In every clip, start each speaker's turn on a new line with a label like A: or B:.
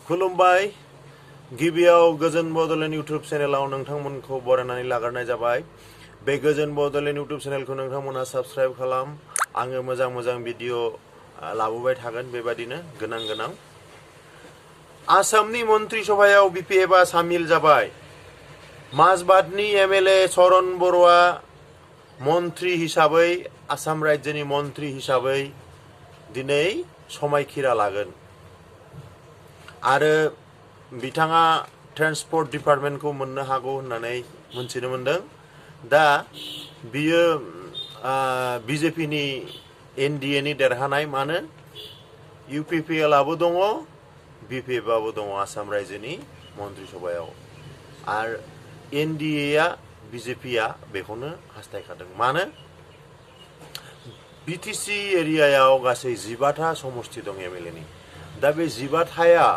A: खुलुमबाय गिबियाव गोजोन बड'लेण्ड इउट्युब चेनेलाव नोंथांमोनखौ बरायनानै लाग्रोनाय जाबाय। बे गोजोन बड'लेण्ड इउट्युब चेनेलखौ नोंथांमोना साबस्क्राइब खालाम। आङो मोजां भिडिअ लाबोबाय थागोन बेबादिनो गोनां आसामनि मन्त्रि सभायाव BPF आ सामिल जाबाय। माजबाटनि MLA चरण बर'आ मन्त्रि हिसाबै आसाम रायजोनि मन्त्रि हिसाबै दिनै समायखिरा लागोन आरो बिथाङा ट्रान्सपर्ट डिपार्टमेन्टखौ मोननो हागौ होननानै मोनथिनो मोनदों। दा बियो BJPनि NDAनि देरहानाय मानो UPPL आबो दङ BPF आबो दङ आसाम रायजोनि मन्त्रि सभायाव आरो NDA BJPआ बेखौनो हास्थायखादों। मानो BTC एरियायाव गासै 15टा समष्टि दं MLAनि। दा बे 15टाया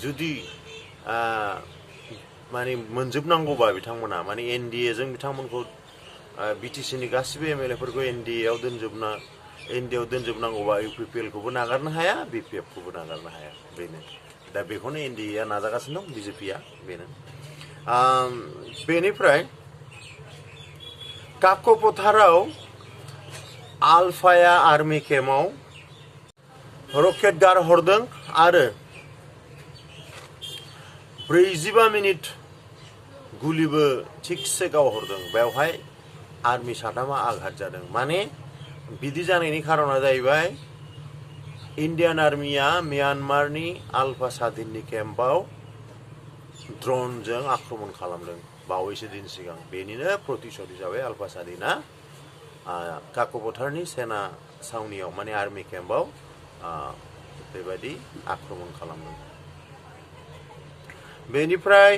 A: जुदि माने मोनजोबनांगौबा बिथांमोना माने NDA जों बिथांमोनखौ BTCनि गासिबो MLAफोरखौ NDA आव दोनजोबनांगौबा UPPL खौबो नागारनो हाया BPF खौबो नागारनो हाया बेनो। दा बेखौनो NDA आ नाजागासिनो दं BJPआ बेनो। बेनिफ्राय काक'पथाराव आलफाया आर्मि केम्पआव रकेट गारहरदों आरो 45 मिनिट गुलिबो थिकसे गावहरदों। बेवहाय आर्मि 7 आघात जादों। माने बिदि जानायनि खारना जाहैबाय इन्डियान आर्मिया म्यानमारनि आलफा सादिननि केम्पआव ड्रनजों आक्रमण खालामदों बावैसो दिन सिगां। बेनिनो प्रतिशोध हिसाबै आलफा सादिना काक'पथारनि सेना सावनियाव माने आर्मि केम्पआव बेबायदि आक्रमण खालामदों। बेनिफ्राय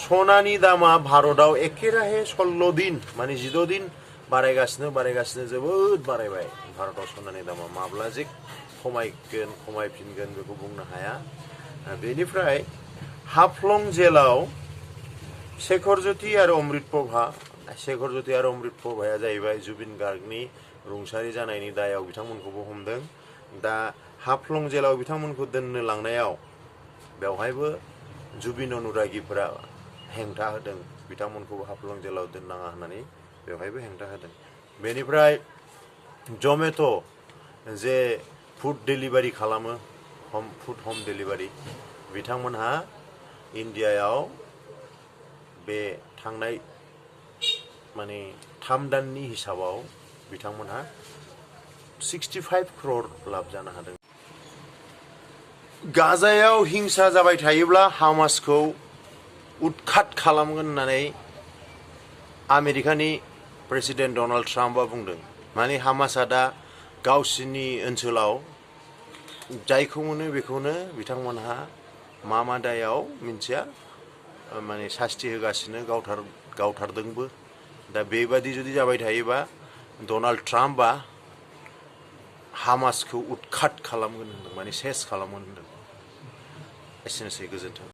A: सनानि दामा भारतआव एकेराहे 16 दिन माने 16 दिन बारायगासिनो जोबोद बारायबाय। भारतआव सनानि दामा माब्ला जे खमायफिनगोन बेखौ बुंनो हाया। बेनिफ्राय हाफ्लं जेलाव शेखर आरो अमृत प्रभाया जाहैबाय जुबिन गार्गनि रुंसारि जानायनि दायाव बिथांमोनखौबो हमदों। दा हाफ्लं जेलाव बिथांमोनखौ दोननो लांनायाव बेवहायबो जुबिन अनुरागिफोरा हेंथा होदों। बिथांमोनखौबो हाफ्लं जेलाव दोननाङा होननानै बेवहायबो हेंथा होदों। बेनिफ्राय जमेट' जे फुड डेलिभारि खालामो फुड हम डेलिभारि बिथांमोनहा इन्डियायाव बे थांनाय माने 3 दाननि हिसाबाव बिथांमोनहा 65 करोड़ लाब जानो हादों। गाजायाव हिंसा जाबाय थायोब्ला हामासखौ उৎखात खालामगोन होननानै आमेरिकानि प्रेसिडेन्ट डनाल्ड ट्राम्पआ बुंदों। माने हामासआ दा गावसिनि ओनसोलाव जायखौ मोनो बेखौनो बिथांमोनहा मा दायाव मिन्थिया माने सास्ति होगासिनो गावथारदोंबो। दा बेबादि जुदि जाबाय थायोबा डनाल्ड ट्राम्पआ हामासखौ उৎखात खालामगोन होनदों माने सेस खालामगोन होनदों। एसेनोसै गोजोन्थों।